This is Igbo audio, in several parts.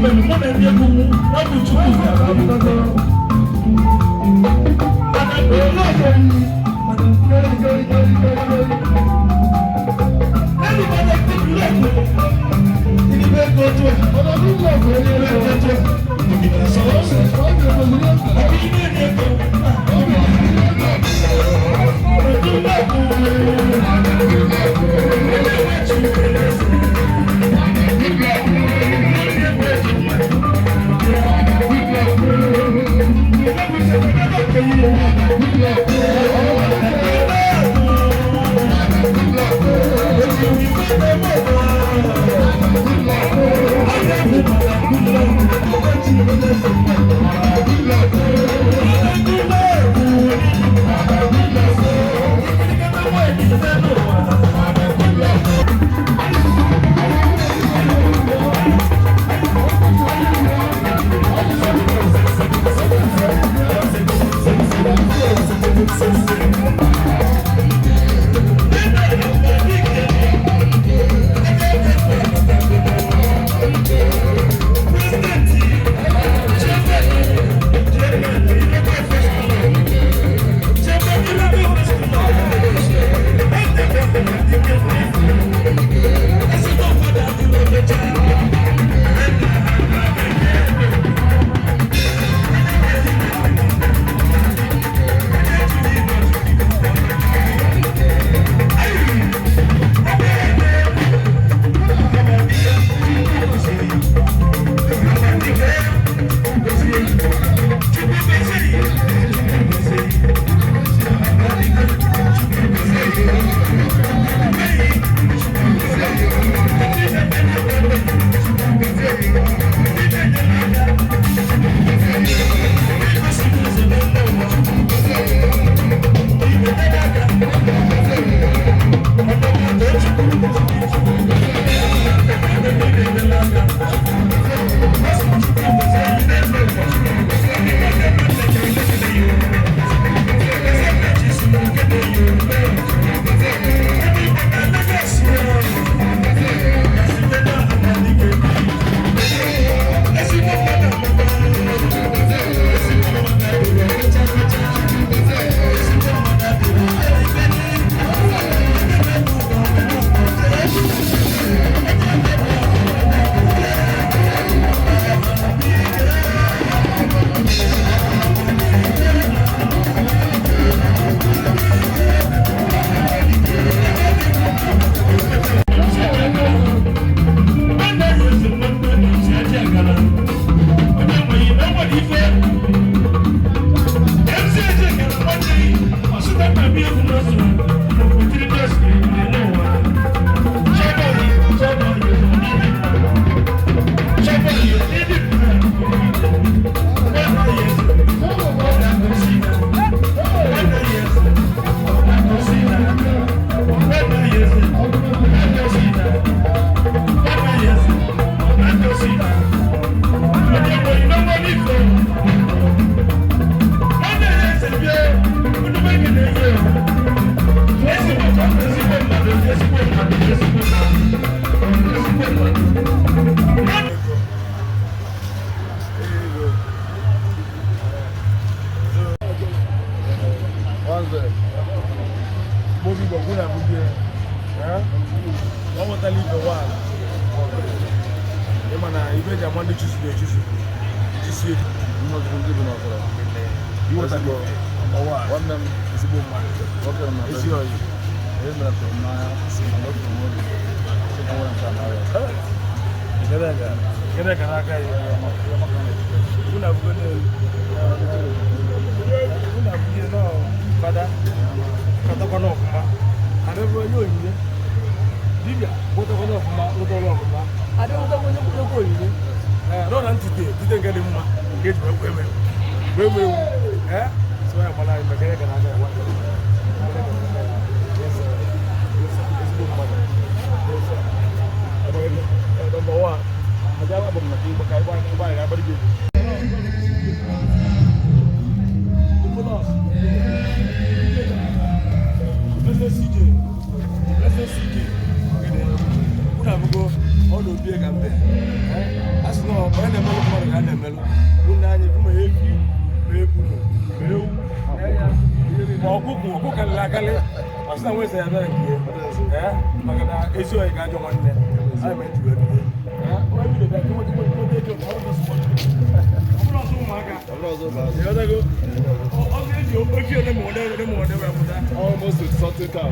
Mere mụ na ndị egwu m, ọ bụ Chukwu gara mana na obi ka mbe a sị na onye na-emelụ mmadụ ka a na-emelụ bụ na anyị ma efi, ma ebulu, ma ewu, ma ọkụkụ, ọkụkọ karịrị akarị. Ọ sị na nwesa ya bịara nke ya, maka na ezi oyi ka ajọ nwanne anyị ma eji wee bido. Onye bido bịa ka nweta nweta ego, ọ bụrụ ọzọ ụmụaka. Ịghọtago? Ọzọ eji oji ole ma ole ole ma ole wee pụta. Almost with something cow.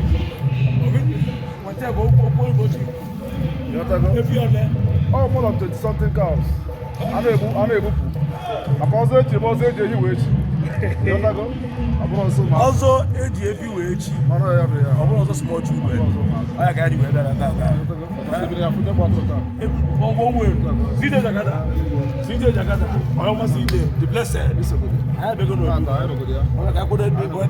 Nweta bụ okwu oyibo ji. Ịghọtago? Efi ole? Ọ more than 20 something cows. A na-egbu, a na-egbupụ. Maka ọzọ eji eme ọzọ eji ehi wee chi. Ịghọtago? Ọ bụrụ ọzọ ma Ọzọ eji efi wee chi. Mara ya bụ ya. Ọ bụrụ ọzọ small children. Ọ ya ka anyị wee bịa na taa. Ịghọtago? Ọtụtụ ya fụnye gbatụrụ taa. Gbọngbọ nwere CJ Jakarta, CJ Jakarta, onye ọma, CJ the blessed. Anyị abịago n'obi. Taa, anyị nọgoro ya. Ọ ka akwado dịkwa.